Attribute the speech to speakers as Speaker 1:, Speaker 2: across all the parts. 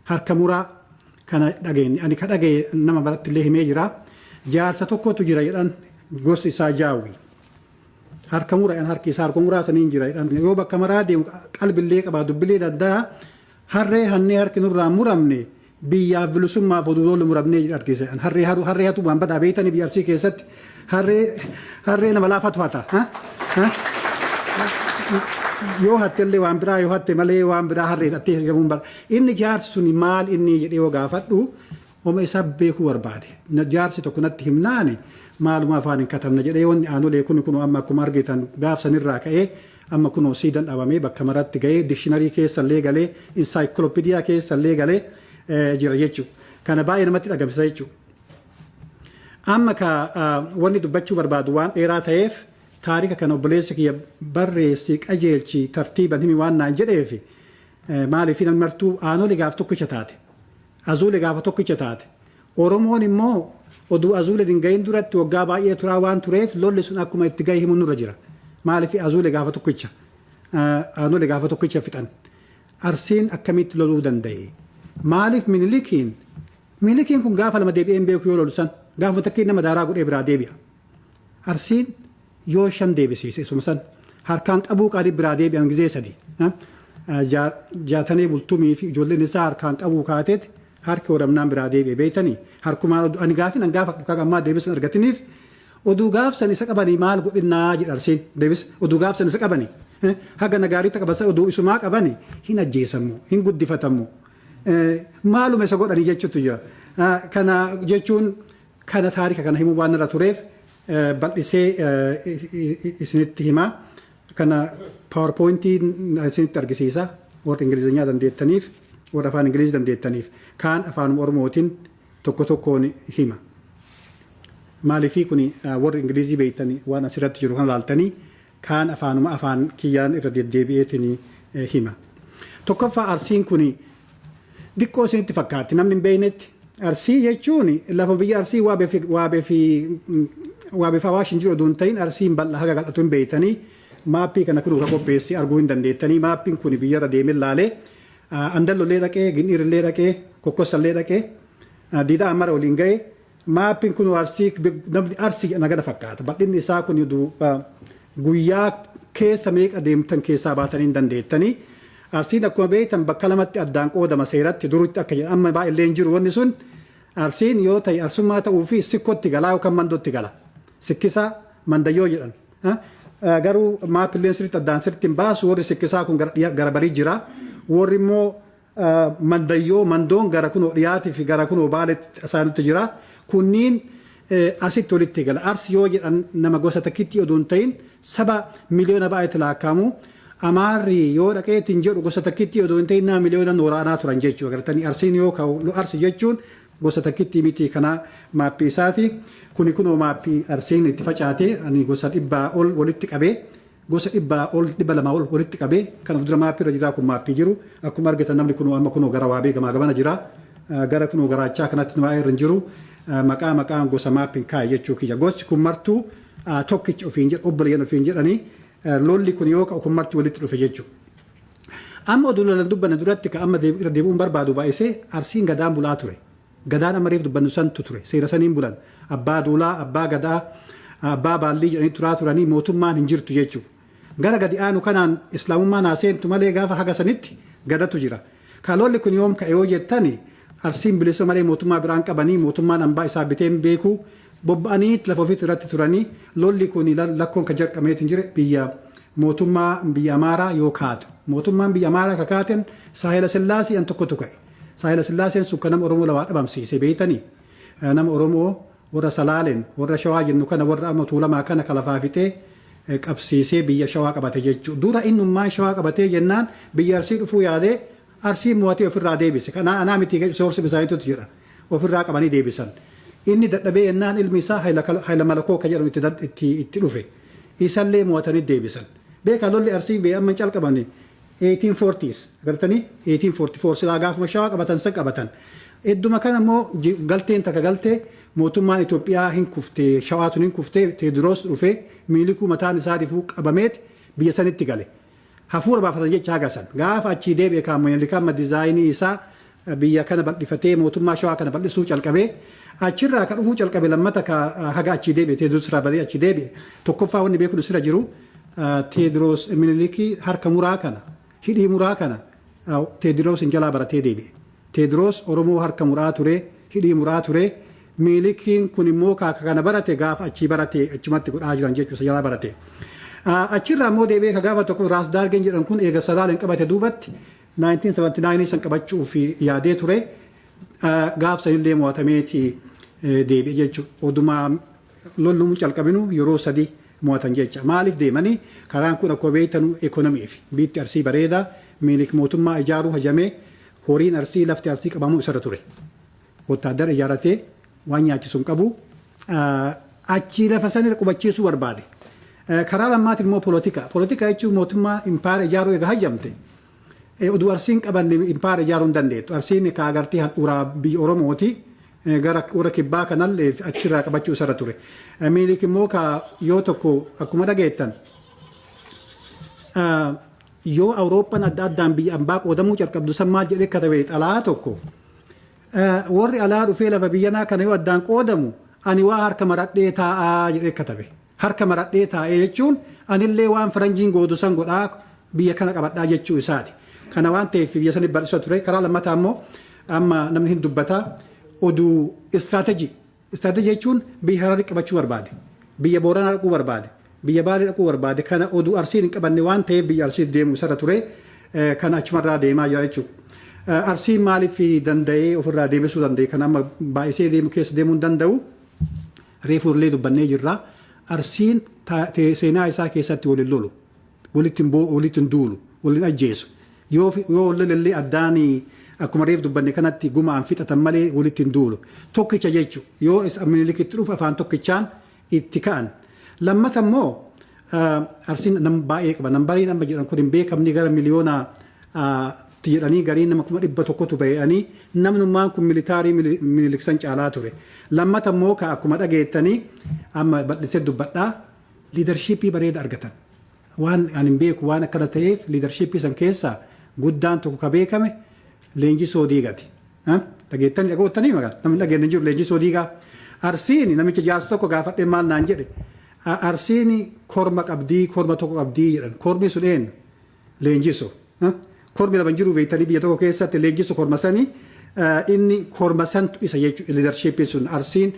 Speaker 1: Harka muraa kana dhageenye. Ani ka dhagaye nama biratti illee himee jira. Jaarsa tokkotu jira jedhan, gosti isaa Jaawwi. Harka mura jedhan, harki isaa harka muraa saniin jira jedhan. Yoo bakka maraa deemu qalbillee qabaa, dubbilee danda'a. Harree hannee harki nurraa muramne, biyyaaf bilisummaaf oduu lollu muramnee jedha argisa jedhan. Harree haruu, harree hatuu waan badaa beektanii biyya Arsii keessatti harree nama laafatu hata. Yoo hatte illee waan biraa yoo hatte malee waan biraa harree hidhattee argamuun bara. Inni jaarsi suni maal inni jedhee yoo gaafadhu homa isaa beekuu barbaade. Jaarsi tokko natti himnaani maaluma afaan hin katabna jedhee wanni aanolee kun kunoo amma akkuma argitan gaaf sanirraa ka'ee amma kunoo siidan dhabamee bakka maratti ga'ee, dictionary keessa illee galee, encyclopedia keessa illee galee jira jechuudha. Kana baay'ee namatti dhagamsiisa jechuudha. Amma ka wanni dubbachuu barbaadu waan dheeraa ta'eef, taarika kana obboleessi kiyya barreessi, qajeelchi, tartiiban himi waan naan jedheef, maaliif namni martuu aanolee gaaf tokkicha taate, azuulee gaafa tokkicha taate, Oromoon immoo oduu azuulee hin gahin duratti waggaa baay'ee turaa waan tureef, lolli sun akkuma itti gahe himuun nurra jira. Maaliif azuulee gaafa tokkicha, aanolee gaafa tokkicha fixan. Arsiin akkamitti loluu danda'e? Maaliif Minilikiin kun gaafa lama deebi'ee hin beeku? Yoo lolu san gaafa takkiin nama daaraa godhee biraa deebi'a. Arsiin yoo shan deebisiise isuma san harkaan qabuu qaadii biraa deebi'an gizee sadi. Jaatanee Bultumii fi ijoolleen isaa harkaan qabuu kaateet harki horamnaan biraa deebi'e beektanii. Harkumaan ani gaafin an gaafadhu kan ammaa deebisan argatiniif, oduu gaafsan isa qabanii maal godhinnaa jedha Arsiin deebis. Oduu gaafsan isa qabanii haga nagaariitti qaban, oduu isumaa qabanii hin ajjeesamu, hin guddifatamu, maaluma isa godhanii jechuutu jira. Kana jechuun kana taarika kana himuu waan irra tureef bal'isee isinitti hima. Kana PowerPointii isinitti argisiisa, warra Ingilizanyaa dandeettaniif, warra afaan Ingilizii dandeettaniif. Kaan afaan Oromootiin tokko tokkoon hima. Maaliifii kuni warri Ingilizii beektani waan asirratti jiru kana laaltanii, kaan afaanuma afaan kiyyaan irra deddeebi'eetiin hima. Tokkoffaa, Arsiin kuni diqqoo isinitti fakkaatti namni hin beeknetti. Arsii jechuun lafa biyya Arsii Waabee fi Awaash hin jiru oduu hin ta'in, Arsiin bal'aa haga qal'atu hin beektanii. Maappii kana kun ka qopheessi arguu hin dandeettanii. Maappiin kun biyyarra deemee laalee, Andallollee dhaqee, Gin'iirillee dhaqee, Kokkossallee dhaqee, Diidaa Amara waliin ga'e. Maappiin kun Arsii, namni Arsii nagada fakkaata. Bal'inni isaa kun guyyaa keessa meeqa deemtan keessaa baatanii hin dandeettanii. Arsiin akkuma beektan bakka lamatti addaan qoodama seeratti duritti akka jedhan, amma baay'illee hin jiru wanni sun. Arsiin yoo ta'e arsummaa ta'uu fi Sikkotti galaa yookaan Mandotti gala. Sikkisaa Mandayyoo jedhan. Garuu maappilleen sirriitti addaan sirriitti hin baasu. Warri Sikkisaa kun gara barii jira. Warri immoo Mandayyoo, Mandoon gara kunoo dhiyaatii fi gara kunoo Baaletti isaanitti jira. Kunniin asitti walitti gala. Arsi yoo jedhan nama gosa takkitti oduu hin ta'in saba miliyoona baay'eetti lakkaa'amu. Amaarri yoo dhaqeetiin jedhu gosa takkitti oduu hin ta'in nama miliyoona waraanaa turan jechuudha. Agartanii, Arsiin yoo ka'u Arsi jechuun gosa takkitti miti. Kana maappii isaati. Kuni kunoo maappii Arsiin itti facaate. Ani gosa 100 ol walitti qabee, gosa 100 ol, 200 ol walitti qabee kan of dura maappii irra jira. Kun maappii jiru akkuma argitan namni kunoo amma kunoo gara Waabee gamaa gamana jira. Gara kunoo garaachaa kanatti waa'ee irra hin jiru. Maqaa maqaan gosa maappiin kaa'e jechuu kiyya. Gosti kun martuu tokkicha ofiin jedhu, obboleeyyan ofiin jedhanii, lolli kun yoo ka'u kun marti walitti dhufe jechuudha. Amma oduu lolan dubbanne duratti ka amma irra deebi'uun barbaadu baay'isee, Arsiin gadaan bulaa ture. Gadaan amma reef dubbannu santu ture. Seera saniin bulan. Abbaa duulaa, abbaa gadaa, abbaa baallii jedhanii turaa turanii, mootummaan hin jirtu jechuudha. Gara gadi aanu kanaan islaamummaan haa seentu malee gaafa haga sanitti gadatu jira. Ka lolli kun yoom ka'e yoo jettani, Arsiin bilisa malee mootummaa biraan qabanii, mootummaan ambaa isaa bitee hin beeku, bobba'anii lafa ofiitti irratti turanii. Lolli kun lakkoon kan jalqameetiin jire biyya mootummaa biyya Amaaraa yoo kaatu. Mootummaan biyya Amaaraa ka kaaten Saahila Sillaasee an tokkotu ka'e. Saahila Sillaaseen sun kan nama Oromoo lawaa dhabamsiise beeytanii. Nama Oromoo warra Salaaleen, warra Shawaa jennu kana, warra amma Tuulamaa kana ka lafaa fixee qabsiisee biyya Shawaa qabate jechuudha. Dura innummaan Shawaa qabatee jennaan biyya Arsii dhufuu yaadee Arsii mo'atee ofirraa deebise. Kanaa anaa miti, soorsi isaaniitu jedha. Ofirraa qabanii deebisan. Inni dadhabee jennaan ilmi isaa Hayila Malakoo kan jedhamu itti dhufe. Isallee mo'atanii deebisan. Beekaa, lolli Arsii bee amma hin calqabani 1840s agartanii, 1844 silaa gaafuma Shawaa qabatan san qabatan. Idduma kana immoo galteen takka galtee mootummaan Itoophiyaa hin kuftee, Shawaa tun hin kuftee. Teediroos dhufee Miilikuu mataan isaatiifuu qabameet biyya sanitti gale. Hafuura baafatan jecha haga san. Gaafa achii deebi'e kan Minilik amma dizaayinii isaa Biyya kana bal'ifatee mootummaa Shawaa kana bal'isuu calqabee, achirraa ka dhufuu calqabe lammata ka haga achii deebi'e, Teediroos irraa badee achii deebi'e. Tokkoffaa wanni beekuun sirra jiru, Teediroos Minilikii harka muraa kana, hidhii muraa kana Teediroos hin jalaa baratee deebi'e. Teediroos Oromoo harka muraa ture, hidhii muraa ture. Minilikiin kun immoo kaaka kana barate, gaafa achii barate achumatti godhaa jiran jechuudha, jalaa barate. Achirraa immoo deebi'ee ka gaafa tokko Raas Daargeen jedhan kun eega Salaaleen qabate duubatti 1979 san qabachuuf yaadee ture. Gaaf sanillee mo'atameeti deebi'e jechuudha. Odumaa lolluun calqabinu yeroo sadi mo'atan jecha. Maaliif deemanii? Karaan kun akkuma beektanu ekonomiif. Biitti Arsii bareeda. Minilik mootummaa ijaaruu hajamee, horiin Arsii, lafti Arsii qabamuu isarra ture. Wottaaddara ijaarratee waan nyaachisu hin qabu. Achii lafa sanirra qubachiisuu barbaade. Karaa lammaatiin immoo polotika. Polotika jechuun mootummaa impaayera ijaaruu eega hayyamte, oduu Arsiin qabanne impaayera ijaaruu hin dandeettu. Arsiin ka agartee handhuuraa biyya Oromooti. Gara warra kibbaa kanallee achirraa qabachuu isarra ture. Minilik immoo ka yoo tokko akkuma dhageettan yoo Awurooppaan adda addaan biyya ambaa qoodamuu calqabdu san maal jedhee katabe xalaa tokko? Warri alaa dhufee lafa biyyanaa kana yoo addaan qoodamu, ani waa harka maradhee taa'aa jedhee katabe. Harka maradhee taa'ee jechuun anillee waan faranjiin goodu san godhaa biyya kana qabadhaa jechuu isaati. Kana waan ta'eef biyya saniif bal'isa ture. Karaa lammataa immoo amma namni hin dubbataa oduu istiraatejii. Istiraatejii jechuun biyya Hararii qabachuu barbaade. Biyya Booranaa dhaquu barbaade. Biyya Baalee dhaquu barbaade. Kana oduu Arsiin hin qabanne waan ta'eef biyya Arsii deemu isarra ture. Kana achumarraa deemaa jira jechuudha. Arsiin maaliif danda'ee ofirraa deebisuu danda'e? Kana amma baay'isee deemu keessa deemuu hin danda'u. Reefuu illee dubbannee jirra. Arsiin seenaa isaa keessatti waliin lolu. Walitti hin duulu. Waliin ajjeesu. Yoo wal lolellee addaan akkuma reef dubbanne kanatti gumaan fixatan malee walitti hin duulu. Tokkicha jechu yoo Minilikitti dhufu afaan tokkichaan itti ka'an. Lammata immoo Arsiin nama baay'ee qaba. Nambariin amma jedhan kun hin beekamni, gara miliyoona jedhanii, gariin nama 100,000tu ba'anii, namnummaan kun militaarii Minilik san caalaa ture. Lammata immoo ka akkuma dhageettanii amma bal'isee dubbadhaa, leadershipii bareeda argatan. Waan ani hin beeku waan akkana ta'eef, leadershipii san keessaa guddaan tokko ka beekame Leenjisoo Diigati. Dhageettanii dhagoottanii maqaa namni dhageenye hin jiru Leenjisoo Diigaa. Arsiin namicha jaarsa tokko gaafadhee maal naan jedhe? Arsiin korma qabdii, korma tokko qabdii jedhan. Kormi sun eenyu? Leenjisoo. Kormi lama hin jiru beektanii biyya tokko keessatti. Leenjisoo korma sanii, inni korma santu isa jechuudha leadershipiin sun. Arsiin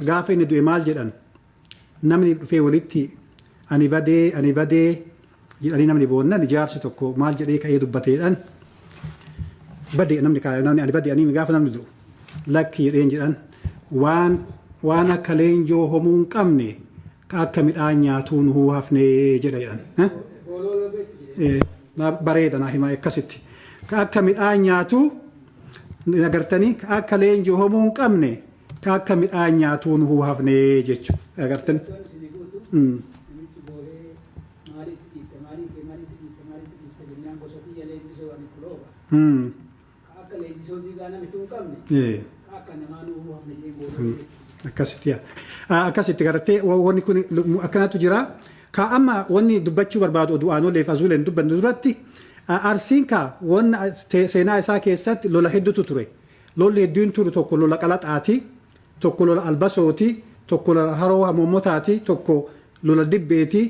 Speaker 1: gaafa inni du'e maal jedhan? Namni dhufee walitti "Ani badee, ani badee" jedhanii namni boonnan, jaarsi tokko maal jedhee ka'ee dubbateedhaan? Badee namni namni "Ani badee" ani gaafa namni du'u "Lakki" jedheen jedhan, Waan akka leenjoo homuu hin qabne ka akka midhaan nyaatuu nuhuu hafnee" jedha jedhan. Bareeda, naa hima akkasitti. Ka akka midhaan nyaatuu agartanii, ka akka leenjoo homuu hin qabne ka akka midhaan nyaatuu nuhuu hafnee jechuudha. Agartanii.
Speaker 2: Namichi boohee, "Maalitti dhiifte? Maaliif maalitti dhiifte? Maalitti dhiifte?" jennaan, "Gosa kiyya Leenjisoo, ani kulooba. Ka akka Leenjisoo Diigaa namitu hin qabne. Ka akka namaa nuhuu hafne" jedhee boohee.
Speaker 1: Akkasitti yaa. Akkasitti gartee wanni kun akkanatu jira. Ka amma wanni dubbachuu barbaadu oduu aanolee fi azuuleen dubbanne duratti, Arsiin ka wanna seenaa isaa keessatti lola hedduutu ture. Lolli hedduun turu tokko lola Qalaxaati, tokko lola Albasooti, tokko lola Haroo Hamoommotaati, tokko lola Dibbeeti,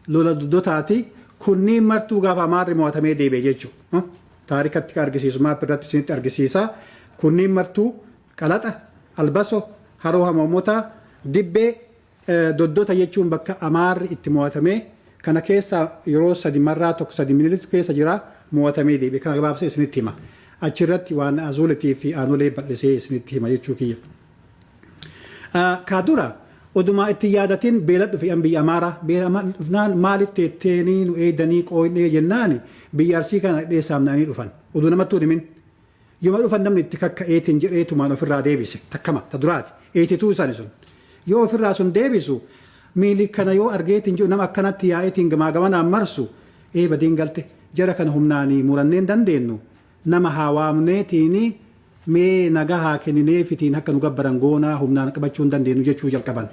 Speaker 1: lola Duddotaati. Kunniin martuu gaafa Amaarri mo'atamee deebi'e jechuudha. Taarikatti ka argisiisu map irratti isinitti argisiisa. Kunniin martuu Qalaxa, Albaso, Haroo Hamoommotaa, Dibbee, Doddota jechuun bakka Amaarri itti mo'atamee kana keessa yeroo sadi, marraa tokko sadi Minilitu keessa jira, mo'atamee deebi'e. Kana gabaabsee isinitti hima. Achirratti waan Azuulitii fi aanolee bal'isee isinitti hima jechuu kiyya. Ka dura odumaa itti yaadatin beela dhufe an biyya Amaaraa. Beela dhufnaan maaliif teetteenii nu eedanii qooynee jennaani, biyya Arsii kana dhedhee saamna'anii dhufan. Oduu namattuu hin himin. Yooma dhufan namni itti kakka'eetiin jedheetumaan ofirraa deebise. Takkama ta duraati. Eetituu isaani sun. Yoo ofirraa sun deebisu, miili kana yoo argeetiin jiru nama akkanatti yaa'eetiin gamaa gamanaan marsu, ee badiin galte, jara kana humnaanii muranneen dandeenyu, nama haa waamneetiin mee nagaa haa kennineefitiin akka nu gabbaran goonaa, humnaan qabachuu hin dandeenyu jechuu jalqaban.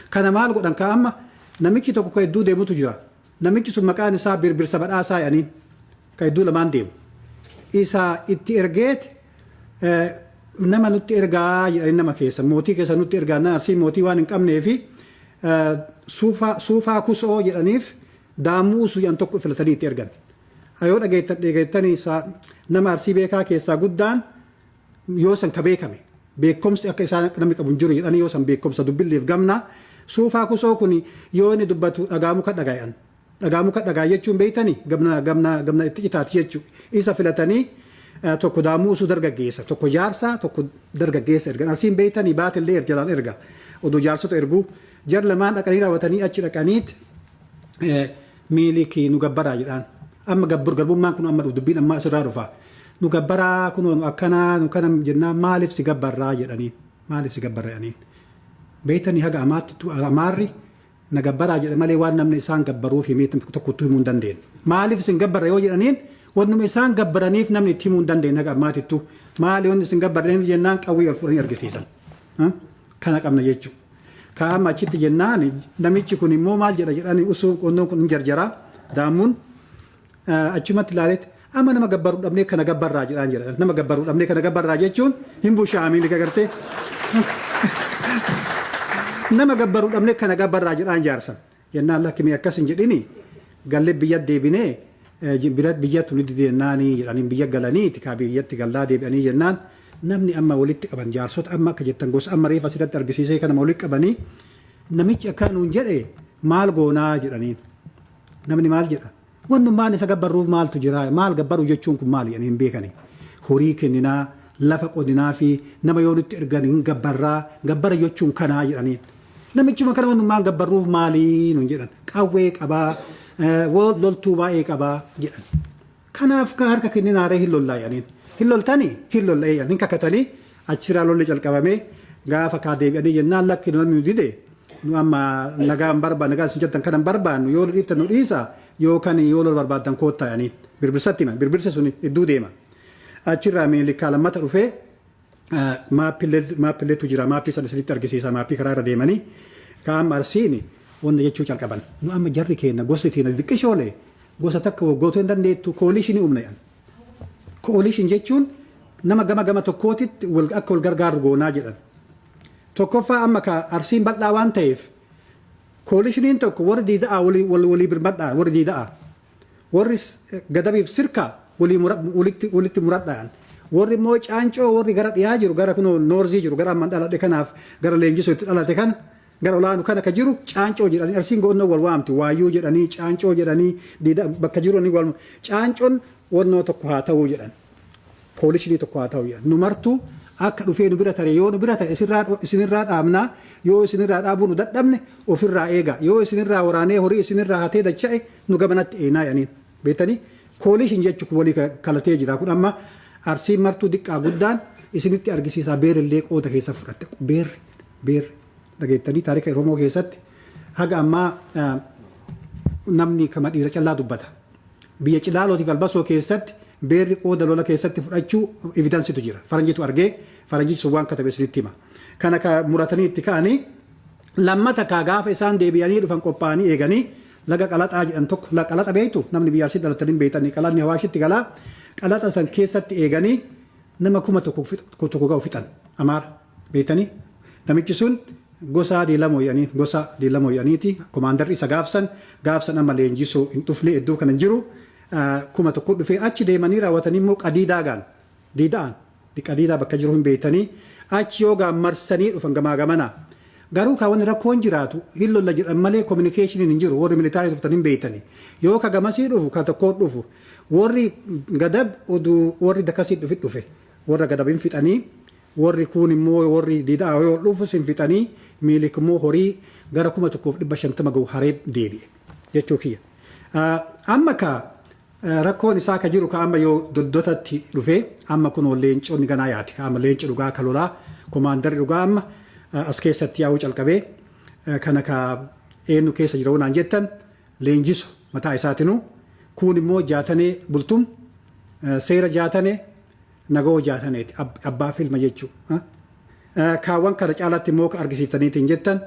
Speaker 1: Kana maal godhan? Ka amma namichi tokko ka hedduu deemutu jira. Namichi sun maqaan isaa Birbirsa Badhaasaa jedhaniin, ka hedduu lamaan deemu. Isa itti ergeet Nama nutti ergaa jedhanii, nama keessa mootii keessa nutti ergaa. Arsii mootii waan hin qabneefi Suufaa Kusoo jedhaniif Daammuu Usuu jedhan tokko filatanii itti ergan. Yoo dhageettanii, nama Arsii beekaa keessaa guddaan yoo san ka beekame, beekumsi akka isaan namni qabu hin jiru jedhanii, yoo san beekumsa dubbilleef gamna. Suufaa Kusoo kun yoo inni dubbatu dhagaa muka dhagayan. Dhagaa muka dhagaa jechuun beektanii, gamna gamna gamna itti citaati jechuudha. Isa filatanii, tokko Daammuu Usuu dargaggeessa, tokko jaarsaa, tokko dargaggeessa ergan. Arsiin beektanii baatillee jalaan erga. Oduu jaarsota erguu jar lamaan dhaqanii raawwatanii achi dhaqaniit Miilikii nu gabbaraa jedhaan. Amma gabbur garbummaan kun amma dubbiin ammaa asirraa dhufa. Nu gabbaraa, kunoo nu akkanaa nu kana jennaan, maaliif si gabbarraa jedhaniin. Maaliif si gabbarra jedhaniin. Beektanii, haga amaatti amaarri na gabbaraa jedhe malee waan namni isaan gabbaruuf himee tokkottuu himuu hin dandeenye. Maaliif isin gabbarra yoo jedhaniin, wannuma isaan gabbaraniif namni itti himuu hin dandeenye haga ammaatittuu. Maali wanni isin gabbaraniif jennaan, qawwee ol fuudhanii argisiisan. Kana qabna jechuudha. Kaa'ama achitti jennaan, namichi kun immoo maal jedha jedhanii, usuu qonnoon kun hin jarjaraa. Daammuun achumatti ilaaletti, amma nama gabbaruu dhabnee kana gabbarraa jedhaan jedha. Nama gabbaruu dhabnee kana gabbarraa jechuun hin bushaamiin agartee. Nama gabbaruu dhabnee kana gabbarraa jedhaan jaarsan. Jennaan, lakki, mee akkas hin jedhini, gallee biyya deebinee biyyattu ni didennaanii jedhanii, biyya galaniiti kaa biyyatti gallaa deebi'anii jennaan, namni amma walitti qaban jaarsota amma akka jettan gosa amma reefa asirratti argisiisee kanama walitti qabanii, namichi akka nuun jedhe maal goonaa jedhaniin. Namni maal jedha? Wannummaan isa gabbarruuf maaltu jira? Maal gabbaruu jechuun kun maali jedhanii hin beekani. Horii kenninaa, lafa qodinaa fi nama yoo nutti ergan hin gabbarraa, gabbara jechuun kanaa jedhaniin. Namichuma kana wannummaan gabbarruuf maalii nuun jedhan. Qawwee qabaa, loltuu baay'ee qabaa jedhan. Kanaaf kan harka kenninaaree hin lollaa jedhaniin. Hin loltanii? Hin lolla'ee jedhan. Hin kakatanii achiraa lolli calqabamee, gaafa kaa deebi'anii jennaan, lakki, namni nu dide, nu amma nagaan barbaannu, nagaan isin jettan kana hin barbaannu, yoo nu dhiiftan nu dhiisa, yookaan yoo lola barbaaddan koottaa jedhaniin. Birbirsatti himan. Birbirsi sun hedduu deema. Achirraa Meelikaa lammata dhufee maappiilleetu jira. Maappii sana isinitti argisiisa. Maappii karaa irra deemanii kaa'am Arsiin wanna jechuu calqaban. Nu amma jarri keenya, gosti teenya xixiqqishoolee gosa takka waggoota hin dandeettu, coalition uumna jedhan. Coalition jechuun nama gama gama tokkootitti akka wal gargaaru goonaa jedhan. Tokkoffaa, amma ka Arsiin bal'aa waan ta'eef, coalitioniin tokko warri Diida'aa walii birmadhaa, warri Diida'aa, warri Gadabiif Sirkaa walitti muradhaan, warri immoo Caancoo, warri gara dhiyaa jiru, gara kunoo north jiru, gara amman dhaladhe kanaaf gara Leenjisoo itti dhalate kana, gara olaanu kana ka jiru Caancoo jedhanii. Arsiin go'onnoo wal waamti. Waayyuu jedhanii, Caancoo jedhanii, bakka jiru ni wal Caancoon wannoo tokko haa ta'uu jedhan, coalition tokko haa ta'uu jedhan. Nu martuu akka dhufee nu bira tare, yoo nu bira tare isinirraa dhaabnaa, yoo isinirraa dhaabuu nu dadhabne ofirraa eega, yoo isinirraa waraanee horii isinirraa hatee dacha'e nu gamanatti eenaa jedhaniin. Beektanii, coalition jechuun walii kalatee jira. Kun amma Arsiin martuu diqqaa guddaan isinitti argisiisaa. Beerillee qooda keessa fudhatte. Beerri dhageettanii, taarika Oromoo keessatti haga ammaa namni kama dhiira callaa dubbata. Biyya Cilaalootiif Albasoo keessatti beerri qooda lola keessatti fudhachuu evidenceitu jira. Faranjitu argee, faranjichi sun waan katabe isinitti hima. Kana ka muratanii itti ka'anii, lammata kaa gaafa isaan deebi'anii dhufan qophaa'anii eeganii laga Qalaxaa jedhan tokko. Qalaxa beektu, namni biyya Arsii dhalatanii beektanii, Qalaxni Hawaashitti galaa. Qalaxa san keessatti eeganii nama 1000 ga'u fixan Amaara. Beektanii, namichi sun gosa Diilamoo jedhanii, gosa Diilamoo jedhaniiti commanderri isa gaafsan. Amma Leenjisoo hin dhufne, iddoo kana hin jiru. 1000 dhufee achi deemanii raawwatanii immoo Qadiidaa gaan, Diida'aan Qadiidaa bakka jiru hin beektanii, achi yoo gaan marsanii dhufan gamaa gamanaa. Garuu kaawwanni rakkoon jiraatu, hin lolla jedhan malee communicationiin hin jiru. Warri military turtan hin beektanii, yoo ka gamasii dhufu ka tokkoon dhufu, warri Gadab oduu warri dakasii dhufi dhufe warra Gadab hin fixanii, warri kuun immoo warri Diidaa yoo dhufus hin fixanii. Miilik immoo horii gara 1550 gahu haree deebi'e jechuu kiyya. Amma ka rakkoon isaa ka jiru ka amma yoo doddotatti dhufee, amma kunoo leenconni ganaa yaati, ka amma leenci dhugaa ka lolaa, commanderri dhugaa amma as keessatti yaa'uu calqabee. Kana ka eenyu keessa jira naan jettan, Leenjiso mataa isaatinuu, kuun immoo Jaatanee Bultum, Seera Jaatanee, Nagoo Jaataneeti, abbaa filma jechuudha. Kaawwan kana caalatti immoo ka argisiiftaniitiin jettan,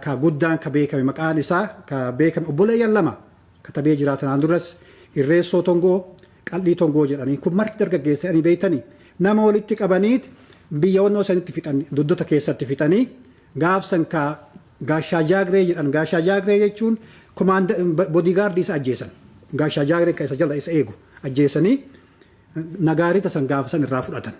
Speaker 1: ka guddaan ka beekame, maqaan isaa ka beekame, obboleeyyan lama katabee jiraatan duras, Irreessoo Tongoo, Qal'ii Tongoo jedhanii. Kun marti dargaggeessa jedhanii, beektanii. Nama walitti qabaniit biyya wannoo sanitti fixan, Doddota keessatti fixanii. Gaafsan ka Gaashaa Jaagree jedhan. Gaashaa Jaagree jechuun bodyguardii isa ajjeesan. Gaashaa Jaagree kan isa jala isa eegu ajjeesanii nagaarita san gaafa san irraa fudhatan.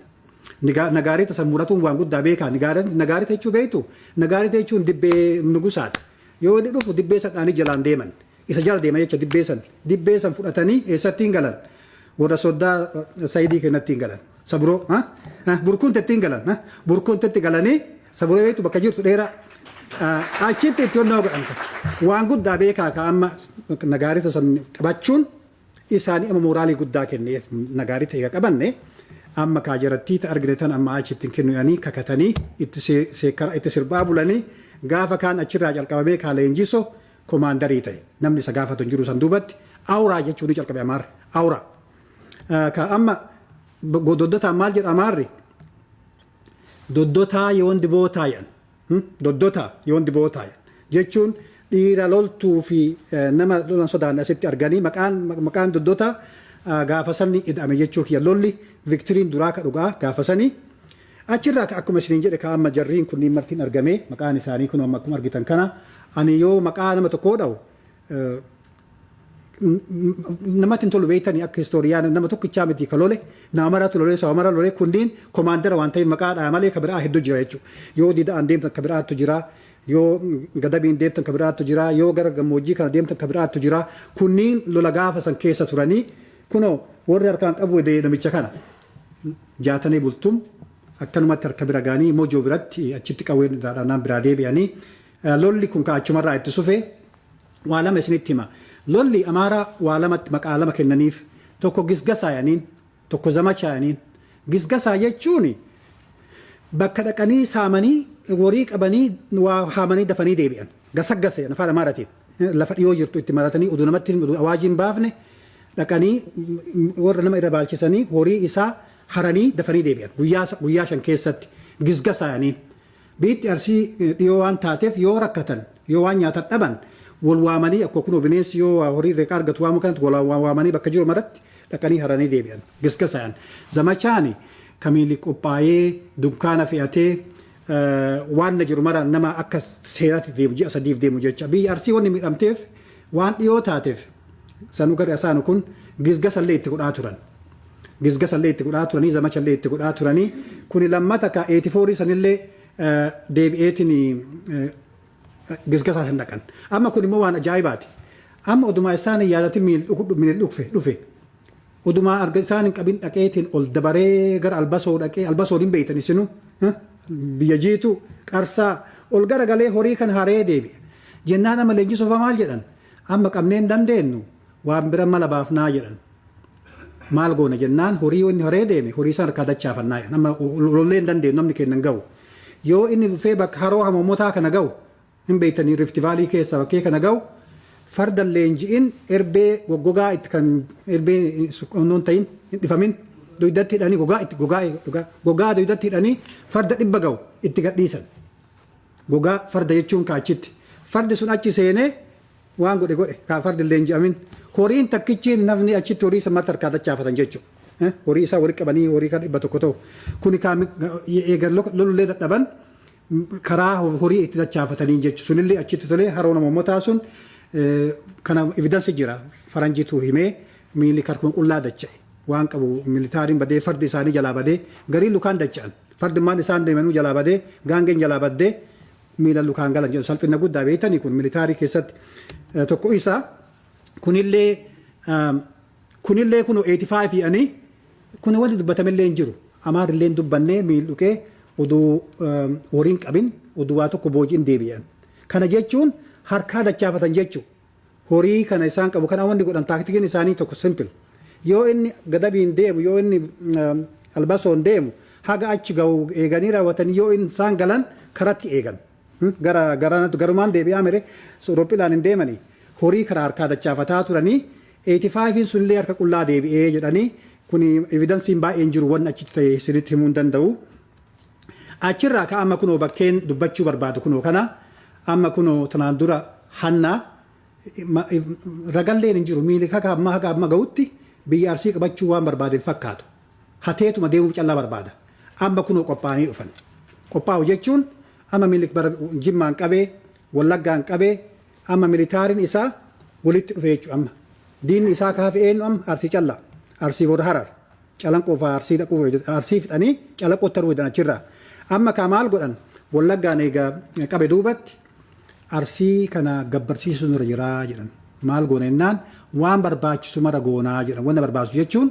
Speaker 1: Nagaarita san muratuun waan guddaa beekaa. Nagaarita jechuu beektu? Nagaarita jechuun dibbee nugusaati. Yoo inni dhufu dibbee san dhaanii jalaan deeman. Isa jala deeman jecha dibbee san. Dibbee san fudhatanii eessatti hin galan? Warra soddaa Sayidii kennatti hin galan. Saburoo. Burkuuntetti hin galan. Burkuuntetti galanii, Saburoo beektu, bakka jirtu dheeraa. Achitti itti onnoo godhan. Waan guddaa beekaa ka amma nagaarita san qabachuun isaanii amma mooraalii guddaa kenneef. Nagaarita eega qabanne, amma kaa jarattii ta argine tan amma achitti hin kennu kakatanii itti seekkara itti sirbaa bulanii. Gaafa kaan achirraa calqabamee kaa Leenjiso commanderii ta'e. Namni isa gaafatu hin jiru. San duubatti awuraa jechuun ni calqabe Amaarri awuraa. Ka amma Doddotaan maal jedha Amaarri? Doddotaa የወንድ ቦታ jedhan. Doddotaa የወንድ ቦታ jedhan jechuun dhiira loltuu fi nama lolan sodaanne asitti arganii maqaan Doddotaa gaafa sanni ida'ame jechuu kiyya. Lolli victoryn duraa ka dhugaa gaafa sanii. Achirraa akkuma isiniin jedhe ka amma jarriin kunniin martiin argame. Maqaan isaanii kun amma akkuma argitan kana. Ani yoo maqaa nama tokkoo dha'u namatti hin tolu beektanii. Akka historian nama tokkichaa miti ka lole, nama maratu lole, saba mara lole. Kunniin commandera waan ta'eef maqaa dhaa malee ka biraa hedduu jira jechuudha. Yoo Dida'aan deemtan ka biraattu jira, yoo Gadabiin deemtan ka biraattu jira, yoo gara gammoojjii kana deemtan ka biraattu jira. Kunniin lola gaafa san keessa turanii. Kunoo warri harkaan qabu namicha kana, Jaatanii Bultum. Akkanumatti harka bira gaanii Mojoo biratti achitti qawween dhaadhaan biraa deebi'anii. Lolli kun ka achumarraa itti sufee waa lama isinitti hima. Lolli Amaaraa waa lamatti maqaa lama kennaniif. Tokko gisgasaa jedhaniin, tokko zamachaa jedhaniin. Gisgasaa jechuun bakka dhaqanii saamanii, horii qabanii, waa haamanii dafanii deebi'an. Gasaggase afaan Amaaraatiin. Lafa dhiyoo jirtu itti maratanii oduu namatti awaajii hin baafne dhaqanii warra nama irra baalchisanii horii isaa haranii dafanii deebi'an. Guyyaa 5 keessatti gisgasaa jedhaniin. Biitti Arsii dhiyoo waan taateef, yoo rakkatan, yoo waan nyaatan dhaban, wal waamanii, akkuma kunoo bineensi yoo horii reeqa argatu waamu kanatti wal waamanii bakka jiru maratti dhaqanii haranii deebi'an. Gisgasaan. Zamachaani kamiili qophaa'ee dunkaana fe'atee waan na jiru mara nama akka seeraatti deemu, ji'a 3f deemu jecha. Biyya Arsii wanni miidhamteef waan dhiyoo taateef sanuu gara isaanu kun gisgasallee itti godhaa turan. Gisgasallee itti godhaa turanii, zamachallee itti godhaa turanii. Kuni lammata ka 84 sanillee deebi'eetiin gisgasaa san dhaqan. Amma kun immoo waan ajaa'ibaati. Amma odumaa isaan hin yaadatin miil dhufe dhufe. Odumaa arga isaan hin qabin dhaqeetiin ol dabaree gara Albasoo dhaqee. Albasoo hin beektan isinu, biyya Jiitu Qarsaa ol gara galee horii kan haree deebi'e. Jennaan amma Leenjisoo maal jedhan? Amma qabnee hin dandeenyu, waan bira mala baafnaa jedhan. Maal goona jennaan, horii inni horee deeme horii isaan harkaa dachaafannaa jedhan. Amma lollee hin dandeenyu, namni keenya hin ga'u. Yoo inni dhufee bakka haroo hamoomotaa kana ga'u, hin beektanii, Rift Valley keessa bakkee kana ga'u, farda leenji'in erbee goggogaa itti kan erbee suqqoonnoon ta'in hin dhifamin duydatti hidhanii, gogaa itti gogaa gogaa duydatti hidhanii farda 100 ga'u itti gadhiisan. Gogaa farda jechuun kaachitti. Fardi sun achi seenee waan godhe godhe kaa fardi leenji'amin. Horiin takkichi namni achitti horii isa marti harkaa dachaafatan jechuudha. Horii isaa walitti qabanii horii kan 100 ta'u. Kuni eegan lolullee dadhaban karaa horii itti dachaafatanii jechuudha. Sunillee achitti tolee haroo namoomotaa sun kana evidence jira. Faranjiitu himee miilli karkuma qullaa dacha'e. Waan qabu militaryn badee, fardi isaanii jalaa badee, garii lukaan dacha'an. Fardummaan isaan deemanuu jalaa badee, gaangeen jalaa baddee miila lukaan galan jedhu. Salphina guddaa beektanii kun military keessatti tokko isa. Kunillee kun 85 jedhanii kun wanti dubbatamillee hin jiru. Amaarillee hin dubbannee miil dhuqee oduu horiin qabin, oduu waa tokko boojiin deebi'an. Kana jechuun harkaa dachaafatan jechuudha. Horii kana isaan qabu kana wanti godhan tacticin isaanii tokko simple. Yoo inni Gadabiin deemu, yoo inni Albasoon deemu, haga achi ga'u eeganii raawwatanii yoo isaan galan karatti eegan. Gara garumaan deebi'aa mere roophilaan hin deemanii horii karaa harkaa dachaafataa turanii. 85 sunillee harka qullaa deebi'ee jedhanii. Kun evidenceiin baay'een jiru, wanni achitti ta'e sirriitti himuu hin danda'u. Achirraa ka amma kunoo bakkeen dubbachuu barbaadu kunoo kana. Amma kunoo tanaan dura hannaa ragalleen hin jiru. Miili haga amma ga'utti biyya Arsii qabachuu waan barbaade hin fakkaatu. Hateetuma deemuuf callaa barbaada. Amma kunoo qophaa'anii dhufan. Qophaa'u jechuun amma Minilik bara Jimmaan qabee, Wallaggaan qabee, amma militaariin isaa walitti dhufe jechuudha amma. Diinni isaa kaafe eenyu amma? Arsii callaa. Arsii warra Harar. Calanqoo fa'aa Arsii dhaquu, Arsii fixanii Calanqootti taruu jedhan achirraa. Amma kaa maal godhan? Wallaggaan egaa qabe duubatti Arsii kana gabbarsiisuun irra jiraa jedhan. Maal goona jennaan, waan barbaachisu mara goonaa jedhan. Wanna barbaachisu jechuun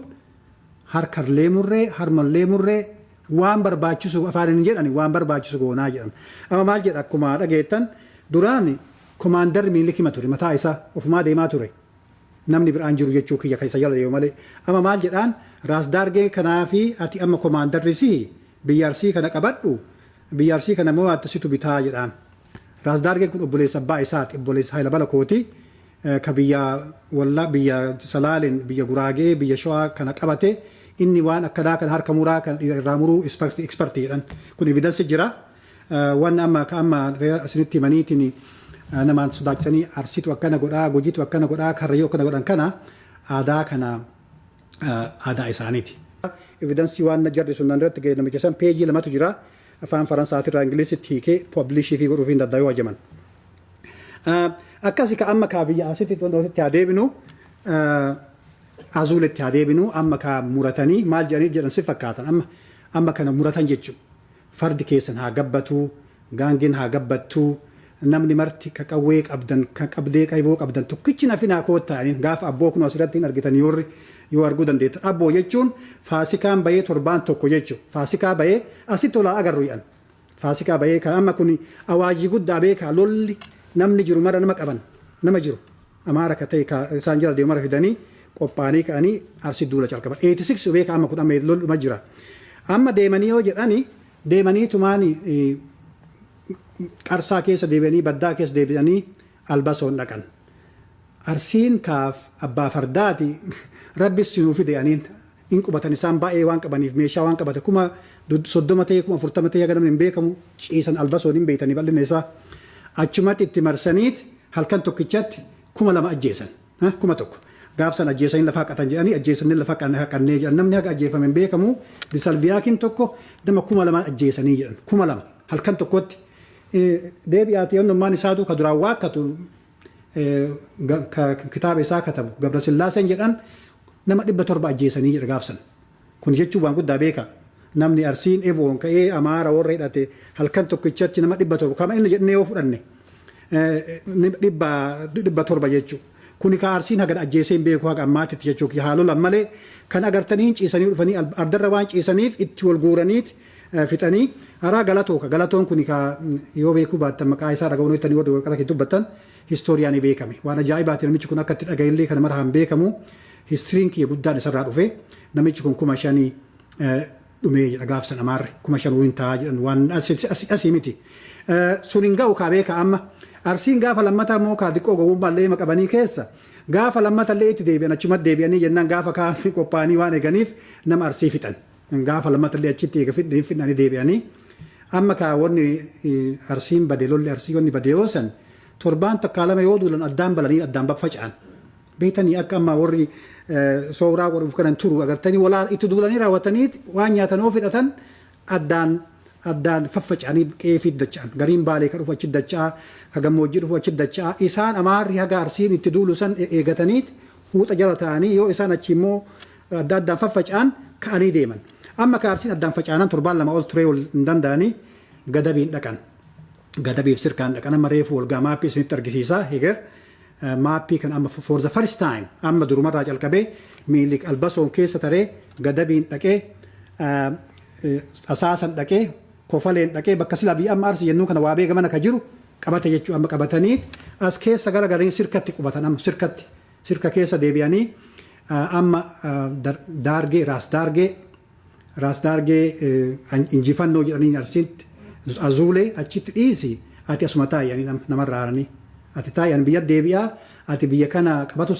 Speaker 1: harkallee murree, harmallee murree, waan barbaachisu afaan hin jedhani, waan barbaachisu goonaa jedhan. Amma maal jedha? Akkuma dhageettan, duraan komaandarri Minilik hima ture, mataa isaa ofumaa deemaa ture. Namni biraan jiru jechuu kiyya kan isa jala deemu malee. Amma maal jedhaan? Raas Daargee kanaafi ati amma komaandarri sihi, biyya Arsii kana qabadhu, biyya Arsii kana moo situ bitaa jedhaan. Raas Daargeen kun obboleessa abbaa isaati, obboleessa Hayila Balakooti. Ka biyya wallaa, biyya Salaaleen, biyya Guraagee, biyya Shawaa kana qabate. Inni waan akkanaa kan harka muraa kan irraa muruu expertii jedhan. Kun evidence jira. Waan amma ka amma asinitti himaniitiin namaan sodaachisanii Arsiitu akkana godhaa, Gujiitu akkana godhaa, Karrayyuu akkana godhan, kana aadaa kana aadaa isaaniiti. Evidence waan jarri sun irratti ga'e namicha san peejii lamatu jira. Afaan Faransaatirraa Ingilizitti hiikee publish fi godhuuf hin danda'u hajaman. Akkasi ka amma kaa biyya asitti itti haa deebinu, Azuuletti haa deebinu. Amma kaa muratanii maal jedhanii jedhan si fakkaatan? Amma kana muratan jechuudha. Fardi keessan haa gabbatu, gaangeen haa gabbattu, namni marti ka qawwee qabdan, ka qabdee qayboo qabdan tokkichi nafinaa koottaa. Gaafa abboo kun asirratti hin argitan yoo arguu dandeettan. Abboo jechuun faasikaan bahee torbaan tokko jechuudha. Faasikaa bahee asitti tolaa agarru jedhan. Faasikaa bahee kan amma kun awaajii guddaa beekaa, lolli namni jiru mara nama qaban, nama jiru. Amaara ka ta'e isaan jala deemu mara fidanii qophaa'anii ka'anii Arsii duula calqaban. 86 beekaa, amma kun amma lolli jira. Amma deemanii yoo jedhani, deemanii tumaan Qarsaa keessa deebi'anii, baddaa keessa deebi'anii Albasoon dhaqan. Arsiin kaaf abbaa fardaati, rabbis sinuu fide aniin hin qubatan. Isaan baay'ee waan qabaniif, meeshaa waan qabate, 30,000 ta'e, 40,000 ta'e, haga namni hin beekamu ciisan. Albasoon hin beeytanii bal'ina isaa. Achumatti itti marsaniit halkan tokkichatti 2,000 ajjeesan. 1,000. Gaafsan ajjeesanii lafa haqatan jedhanii, ajjeesanii lafa haqannee jedhan. Namni haga ajjeefame hin beekamu. Disalviyaakiin tokko nama 2,000 ajjeesanii jedhan, 2,000 halkan tokkotti. Deebi'aati onnummaan isaatu ka duraan waakkatu, kitaaba isaa katabu Gabrasillaaseen jedhan, nama 700 ajjeesanii jedha gaafsan. Kun jechuun waan guddaa beeka. Namni Arsiin eboon ka'ee Amaara warra hidhate halkan tokkichatti nama 700 kama inni jedhee yoo fudhanne 700 jechuudha. Kuni ka Arsiin haga ajjeesee hin beeku haga ammaatitti jechuudha. Haalolan malee kan agartanii ciisanii dhufanii ardarra waan ciisaniif itti wal guuraniit fixanii. Haraa Galatoo ka Galatoon kuni ka yoo beekuu baattan maqaa isaa dhaga'uun jettanii warri warqata keessa dubbattan historiyaan ni beekame. Waan ajaa'ibaati, namichi kun akka itti dhaga'ellee kana mara hin beekamu. Historyn kiyya guddaan isarraa dhufe. Namichi kun 5,000 dhumee jedha gaafsan. Amaarri 5,000 hin ta'a jedhan, waan asii miti. Sun hin ga'u kaa beeka. Amma Arsiin gaafa lammataa immoo kaa xiqqoo gowwummaa illee qabanii keessa gaafa lammata illee itti deebi'an. Achumatti deebi'anii jennaan gaafa kaan qophaa'anii waan eeganiif nama Arsii fixan. Gaafa lammata illee achitti eega fixanii deebi'anii amma kaa wanni Arsiin bade, lolli Arsii wanni bade yoo san torbaan takkaa lama yoo duulan addaan balanii addaan baffaca'an. Beektanii akka amma warri sooraa godhuuf kanan turu agartanii walaa itti duulanii raawwatanii waan nyaatan yoo fidhatan addaan addaan faffaca'anii qe'ee dacha'an. Gariin Baalee ka dhufu achi dacha'a, ka gammoojjii dhufu achi dacha'a. Isaan Amaarri haga Arsiin itti duulu san eegataniit huuxa jala ta'anii yoo isaan achi immoo adda addaan faffaca'an ka'anii deeman. Amma ka Arsiin addaan faca'anan torbaan 2 ol turee ol hin danda'anii Gadabiin dhaqan. Gadabiif Sirkaan dhaqan. Amma reefu walgaa maappii isinitti argisiisa heger. Maappii kan amma for the first time amma durumarraa calqabee Minilik Albasoon keessa taree, Gadabiin dhaqee, Asaasan dhaqee, Kofaleen dhaqee, bakka silaa biyya amma Arsii jennuun kana waa beeka mana ka jiru qabate jechuu. Amma qabatanii as keessa gara garanii Sirkatti qubatan. Amma Sirkatti, Sirka keessa deebi'anii amma Daargee, Raas Daargee, Raas Daargee injifannoo jedhanii Arsiitti Azuulee achitti dhiisi, ati asuma taa'anii namarra haaranii ati taa'an biyya deebi'aa, ati biyya kana qabatu.